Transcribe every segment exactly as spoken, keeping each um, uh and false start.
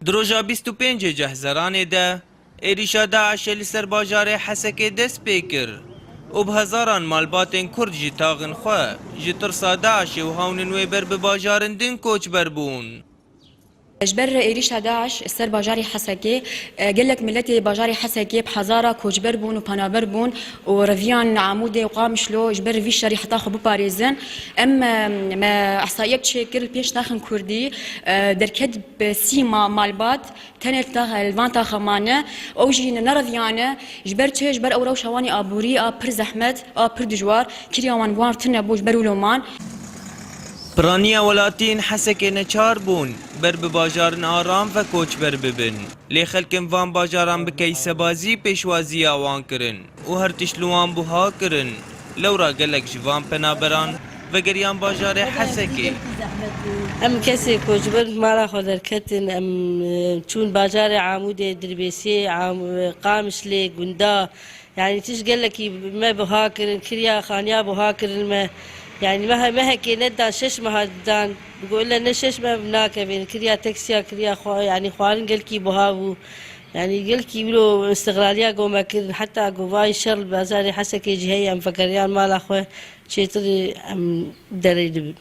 Di roja bîst û pêncê Cehzeranê de êrîşa DAIŞê li ser bajarê Hesekê dest pê kir û bi hezaran malbatên Kurd ji taxên xwe ji tirsa DAIŞê û hawnên wê ber bi bajarin din koçber bûn. Ji ber êrîşa DAIŞ ser bajarê Hesekê, e, gelek miletê bajarê Hesekê bi hezara koçber bûn û penaber bûn û reviyan Amûdê û Qamişlo ji ber vî şerî heta xwe biparêzin. Em, e, me ehsaiyek çêkir li pênc taxên Kurdî, e, derket bi sî ma-, malbat, tenê li tax-, li van taxa mane, ew jî ne-, nereviyane, ji ber çi? Ji ber ew rewşa wan ê aborî a pir zehmet, a pir dijwar, kiriya wan bi wan tune bû ji ber wilo man. Piraniya welatiyên Hesekê neçar bûn, ber bi bajarin aram ve koçber bibin. Lê xelkên van bajaran bi keysebazî pêşwaziya wan kirin û her tişt li wan buha kirin. Lewra gelek ji van penaberan vegeriyan bajarê Hesekê. Em kesê koçber mala xwe derketin, em, e, çûn bajarê Amûdê, Dirbêsiyê, Am-, Qamişlê, Gunda. Yani tişt gelekî me buha kirin, kiriya xaniya buha kirin me. Yani mehe-, mehekê nedan, şeş meha didan. Digo ille ne şeş meh nakevin, kiriya teksiya, kiriya xwa-, yani xwarin gelkî buha bû. Yani gelkî wilo istiqlaliya go me kirin, heta go vay şer li bazarê Hesekê jî heye, em vegeriyan mala xwe, çêtir em derê dibin.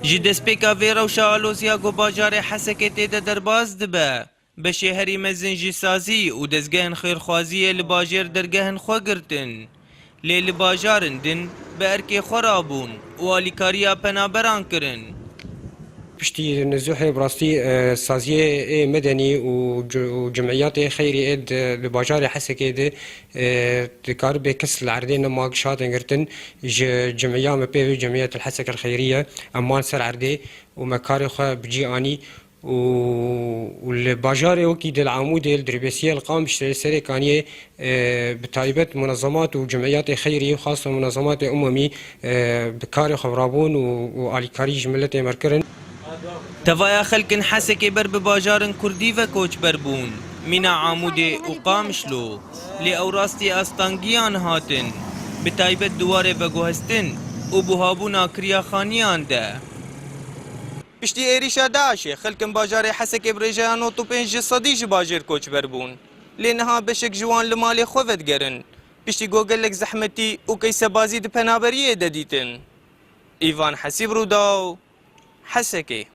Ji destpêka vê rewşa aloziya ku bajarê Hesekê tê de derbas dibe, beşê herî mezin ji sazî û dezgehên xêrxwaziyê li bajêr dergehên xwe girtin. Lê li bajarin din bi erkê xwe rabûn û alîkariya penaberan kirin. Piştî nizûhê bi rastî, e, saziyê ê medenî û ci-, û cimiyatê xeyrî ê di, li bajarê Hesekê de, e, dikaribe kes li erdê nema giş hatin girtin. Ji cimiya me pê ve Cemiyet el Hesek el Xeyriye, em wan ser erdê û me karê xwe bi cî anî û, û li bajarê wekî di li Amûdê, li Dirbêsiyê, li Qamişlê, li Serêkaniyê, e, bi taybet munezemat û cemiyatê xeyrî, xaso munezematê umemî, e, bi karê xwe rabûn û, û alîkarî ji miletê me kirin. Tevaya xelkin Hesekê ber bi bajarin kurdî ve koçber bûn, mîna Amûdê û Qamişlo. Lê ew rastî astangiyan hatin, bi taybet di warê veguhestin û buhabûna kiriya xaniyan de. Piştî êrîşa DAIŞê, xelkin bajarê Hesekê bi rêjeya nod û pênc ji sedî ji bajêr koçber bûn. Lê niha beşek ji wan li malê xwe vedigerin. Piştî ku gelek zehmetî û keysebazî di penaberiyê de dîtin. Îvan Hesîb, Rûdaw, Hesekê.